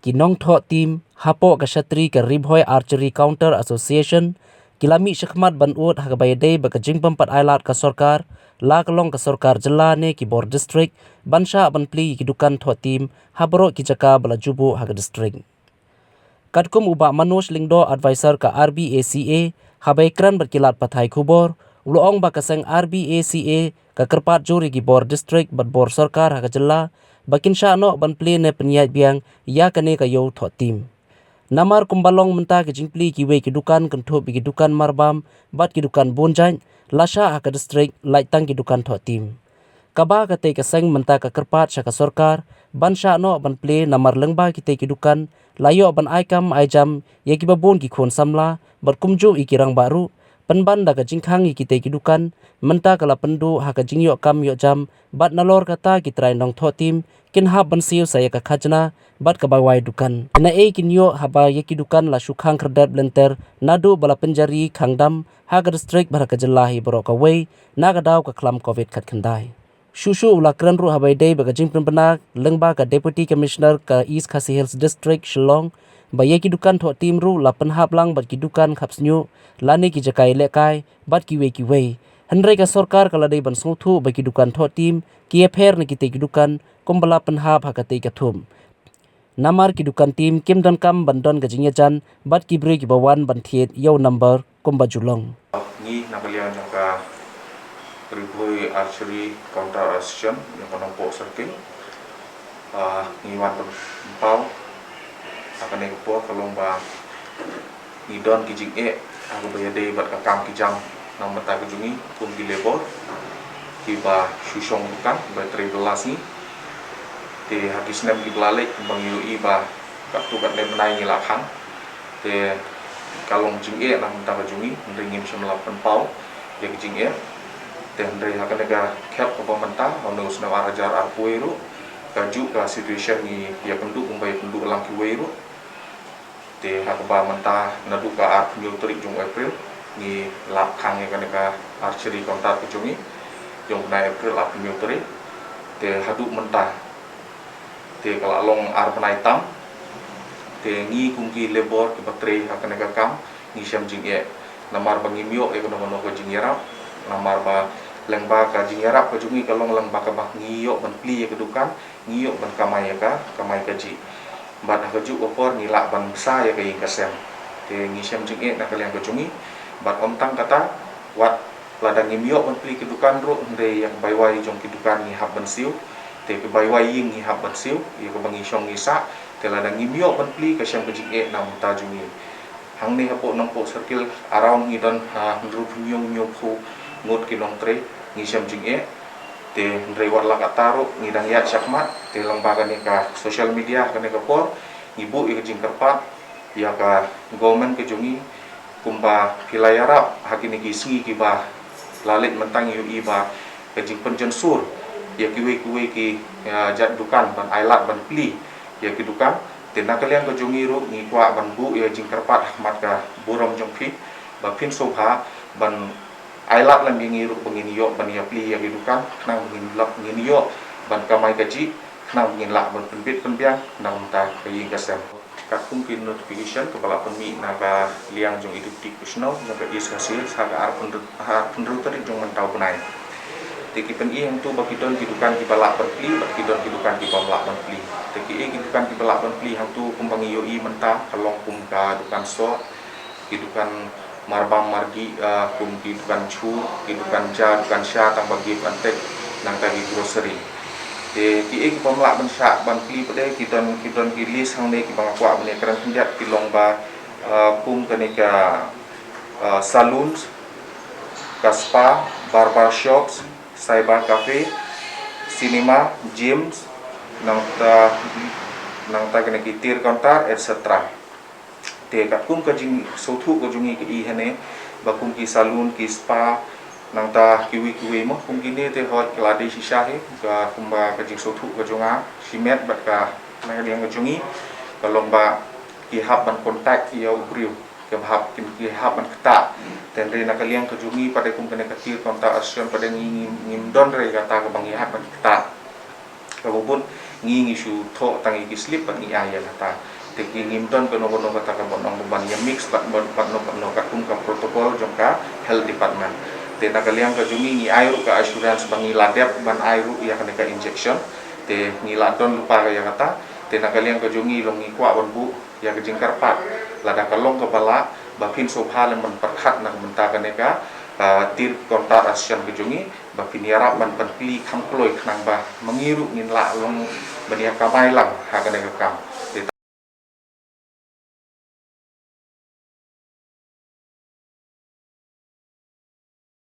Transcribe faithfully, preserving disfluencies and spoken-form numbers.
Ki nongthoh tim hapoh ka shatri ka Ri Bhoi Archery Counter Association ki la mih shakhmat ban ud ha kaba ïadei bad ka jingpynpat ailad ka sorkar, la ka long ka sorkar jylla ne ki bor district, ban shah ban plie ïa ki dukan thoh tim ha baroh ki jaka ba la ju buh ha ka district. Katkum u Bah Manoj Lyngdoh, advisor ka R B A C A, haba ïakren bad ki lad pathai khubor, u la ong ba ka seng R B A C A ka kyrpad jur ïa ki bor district bad bor sorkar ha ka jylla ba kin shah noh ban plie ne pynïaid biang ïa kane ka ïew thoh tim. Namar kumba long mynta ka jingplie kiwei ki dukan kynthup ïa ki dukan marbam bad ki dukan bun jait, la shah ha ka district lait tang ki dukan thoh tim. Kaba katei ka seng mynta ka kyrpad sha ka sorkar ban shah noh ban plie, namar lyngba kitei ki dukan la ïoh ban ai kam ai jam ïa kiba bun ki khun samla bad kumjuh ïa ki rangbah ruh. Pynban da ka jingkhang ïa kitei ki dukan, mynta ka la pynduh ha ka jingïoh kam ïoh jam, bad nalor kata ki trai nongthoh tim kin hap ban siew sa ïa ka khajna bad ka bai wai dukan. Naei kin ïoh haba ïa ki dukan la shu khang khyrdep lynter naduh ba la pynjari khang dam ha ka district bad ha ka jylla hi baroh kawei na ka daw ka khlam covid khatkhyndai. Shuh shuh u la kren ruh haba ïadei bad ka jingpynbna lyngba ka Deputy Commissioner ka East Khasi Hills District, Shillong, ba ïa ki dukan thoh tim ruh la pynhap lang bad ki dukan khapsniew lane ki jaka ïalehkai bad kiwei kiwei. Hynrei ka sorkar ka la dei ban sngewthuh ba ki dukan thoh tim ki ïapher na kitei ki dukan kumba la pynhap ha katei ka thup. Namar ki dukan tim kim donkam ban don ka jingïajan bad ki briew kiba wan ban thied ïa u number kumba ju long. Ngi na ka liang jong ka Ri Bhoi Archery Counter Association jong ka Nongpoh Circle, ah, ngi wan pynpaw ha kane ka por ka long ba ngi don ki jingeh ha kaba ïadei bad ka kam ki jam na bynta ka jong ngi kum ki labour kiba shu shong dukan ba trei bylla sngi. Te ha ki snem kiba la leit kumba ngi ïohi ba katto katne bnai ngi la khang. Te ka long jingeh na bynta ka jong ngi, hynrei ngim shym la pynpaw ïa ka jingeh. Te hynrei ha kane ka khep kaba mynta, ha une u snem ar hajar arphew wei ruh, kajuh ka situation ngi ïakynduh kumba ïakynduh lang kiwei ruh. Te ha kaba mynta naduh ka arphew hynñiew tarik jong u April ngi la khang ïa kane ka archery counter ka jong ngi, jong u bnai April arphew hynñiew tarik. Te haduh mynta te ka la long ar bnai tam. Te ngi kum ki labour kiba trei ha kane ka kam ngi shem jingeh namar ba ngim ïoh ïa kano kano ka jingïarap. Namar ba lyngba ka jingïarap ka jong ngi ka long lyngba kaba ngi ïoh ban plie ïa ka dukan, ngi ïoh ban kamai ïa ka kamai kajih. Bad ha kajuh ka por ngi lah ban bsa ïa ka ïing ka sem. Te ngi shem jingeh na ka liang ka jong ngi. Bad ym tang kata, wat lada ngim ïoh ban plie ki dukan ruh, hynrei ïa ka bai wai jong ki dukan ngi hap ban siew. Te ka bai wai ïing ngi hap ban siew ïa kaba ngi shong ngi sah. Te lada ngim ïoh ban plie ka shem ka jingeh na bynta jong ngi. Hangne hapoh Nongpoh Circle around ngi don, ah, hynriewphew hynñiew, hynñiewphew ngut ki nongtrei, ngi shem jingeh. Te hynrei wat la katta ruh ngi dang ïaid shakhmat, te lyngba kane ka social media kane ka por ngi buh ïa ka jingkyrpad ïa ka government ka jong ngi, kumba ki la ïarap ha kine ki sngi kiba la leit mynta, ngi ïohi ba ka jingpynjynsur ïa kiwei kiwei ki, ïa, jait dukan ban ailad ban plie ïa ki dukan. Te na ka liang ka jong ngi ruh ngi kwah ban buh ïa jingkyrpad ha khmat ka burom jong phi ba phin sngewbha ban ailad lem ïa ngi ruh ba ngin ïoh ban ïa plie ïa ki dukan, khnang ba ngin lah, ngin ïoh ban kamai kajih, khnang ba ngin lah ban pynbit pynbiang na ka bynta ka ïing ka sem. Katkum ki notification kaba la pynmih na ka liang jong i Deputy Commissioner jong ka East Khasi Hills ha ka arphew, ha arphew hynriew tarik jong mynta u bnai. Te ki pyni hangtu ba ki don ki dukan kiba lah ban plie bad ki don ki dukan kibym lah ban plie. Te kiei ki dukan kiba lah ban plie hangtu kumba ngi ïohi mynta ka long kum ka dukan soh, ki dukan marbam margi, ah, kum ki dukan jhur, ki dukan ja, dukan sha, tang ba give and take, nangta ki grocery. Te kiei kibym lah ban shah ban plie pat de, ki don, ki don ki list hangne kiba nga kwah ban ïakren khyndiat, ki long ba, ah, kum kane ka, ah, saloons, ka spa, barber shops, cyber cafe, cinema, gyms, nangta, nangta kane ki tir counter, et cetera. Te katkum ka jingsngewthuh ka jong ngi ka i hangne ba kum ki saloon, ki spa, nangta kiwei kiwei mo, kum kine te hooid ka la dei shisha hi, ka kumba ka jingsngewthuh ka jong nga shimet bad ka, na ka liang ka jong ngi ka long ba ki hap ban contact ïa u briew, ki hap, ki, ki hap ban ktah. Te hynrei na ka liang ka jong ngi pat de kum kane ka tir counter association pat de ngi, ngi, ngim don re kata kaba ngi hap ban ktah. Kaba bun ngi, ngi shu thoh tang ïa ki slip bad ngi ai ïa kata. Te ki ngim don kano kano kata ka ban ong ban ïa mix bad bad bad no bad no katkum ka protocol jong ka health department. Te na ka liang ka jong ngi ngi ai ruh ka assurance ba ngi la dep ban ai ruh ïa kane ka injection. Te ngi la don lypa ïa kata. Te na ka liang ka jong ngi long ngi kwah ban buh ïa ka jingkyrpad lada ka long kaba lah ba phin sngewbha lem ban pyrkhat na ka bynta kane ka, ah, Tir Kontar Association ka jong ngi ba phin ïarap ban pynplie kham kloi khnang ba ma ngi ruh ngin lah long ban ïa kamai lang ha kane ka kam. Te